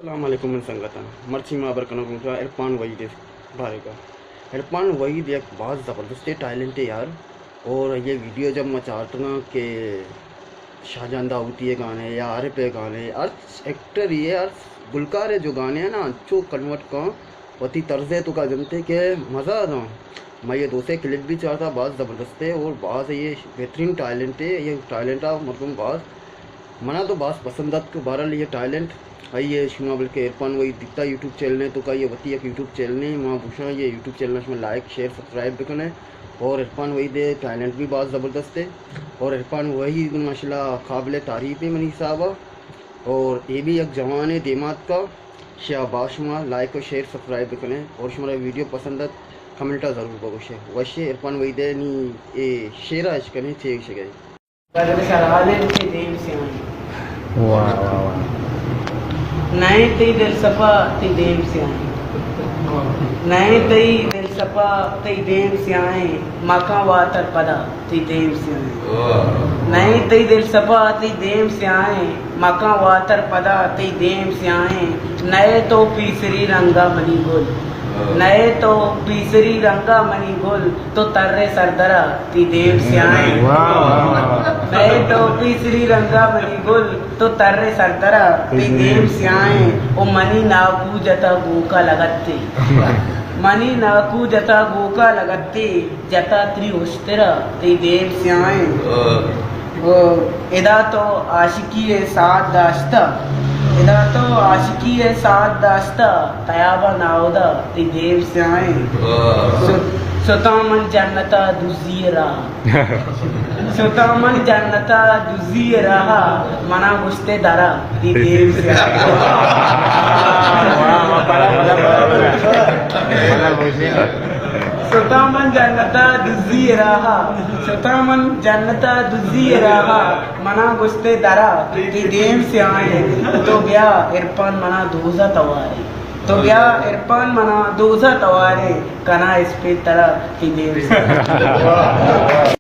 السلام علیکم من سنگتاں، مرچی ما ہبر کنگ لوٹاں عرفان وحید ءِ بارے ءَ۔ عرفان وحید یک باز زبردستیں ٹیلنٹ ہے یار، اور یہ ویڈیو جب ما چارتگاں کہ شاہجان داؤتی ءِ گانے یا عارف ءِ گانے، ہر ایکٹر یہ ہر گلکار ءِ جو گانے ہیں نا، انچو کنورٹ کن وتی طرز ءِ توکا جنتے کہ مزہ داں۔ ما یہ دوسرے کلپ بھی چارتا، باز زبردست ہے اور باز یہ بہترین ٹیلنٹ ہے۔ یہ ٹیلنٹ آ مردم باز منا تو باز پسند اتک۔ بہرحال یہ ٹیلنٹ آئی ہے شما بلکہ عرفان وحید دیتا یوٹیوب چینل ہے توکا، یہ وتی یک یوٹیوب چینل ہے، ما گوشاں یہ یوٹیوب چینل شما لائک، شیئر، سبسکرائب بکنے اور عرفان وحید ٹیلنٹ بھی باز زبردست ہے اور عرفان وحید ماشاءاللہ قابل تعریف ہے منی حسابا۔ اور یہ بھی یک جوان ہے دیمات کا، شیا باز شما لائک و شیئر سبسکرائب بکنے اور شمارا ویڈیو پسند ات کمنٹا ضرور بگوشے۔ وشے عرفان وحید ءِ نی اے شعرا اش کنے چے گوشگے۔ بدل سرحال انت تئی دیم سیاہیں۔ واہ، واہ، واہ۔ نئے تئی دل سپا تئی دیم سیاہیں۔ نئے تئی دل سپا تئی دیم سیاہیں۔ مکاں واتر پدا تئی دیم سیاہیں۔ نئے تئی دل سپا تئی دیم سیاہیں۔ مکاں واتر پدا تئی دیم سیاہیں۔ نئے تو پیسری رنگا منی گل۔ نئے تو پیسری رنگا منی گل، تو تر سردرا تئی دیم سیاہیں۔ واہ، واہ، واہ۔ نئے تو پیسری رنگا منی گل، تو تر سردرا تئی دیم سیاہیں۔ او منی ناکو جتا گوکا لگتے۔ منی ناکو جتا گوکا لگتے، جتا تری اشترا تئی دیم سیاہیں۔ او ادا تو عاشقی ءِ ساعت داشتہ، ادا تو عاشقی ءِ ساعت داشتہ، تیابا ناہدا تئی دیم سیاہیں۔ واہ۔ ست-، ستاں من جنتا دزی ءِ راہ۔ ستاں من جنتا دزی ءِ راہ، منا گوشتے درا تئی دیم سیاہیں۔ ستاں من جنتا دزی ءِ راہ، ستاں من جنتا دزی ءِ راہ، منا گوشتے درا تئی دیم سیاہیں۔ تو بیا عرفان منا دوزہ توارے، تو بیا عرفان منا دوزہ توارے، کنا اسپیت ترا تئی دیم سیاہیں۔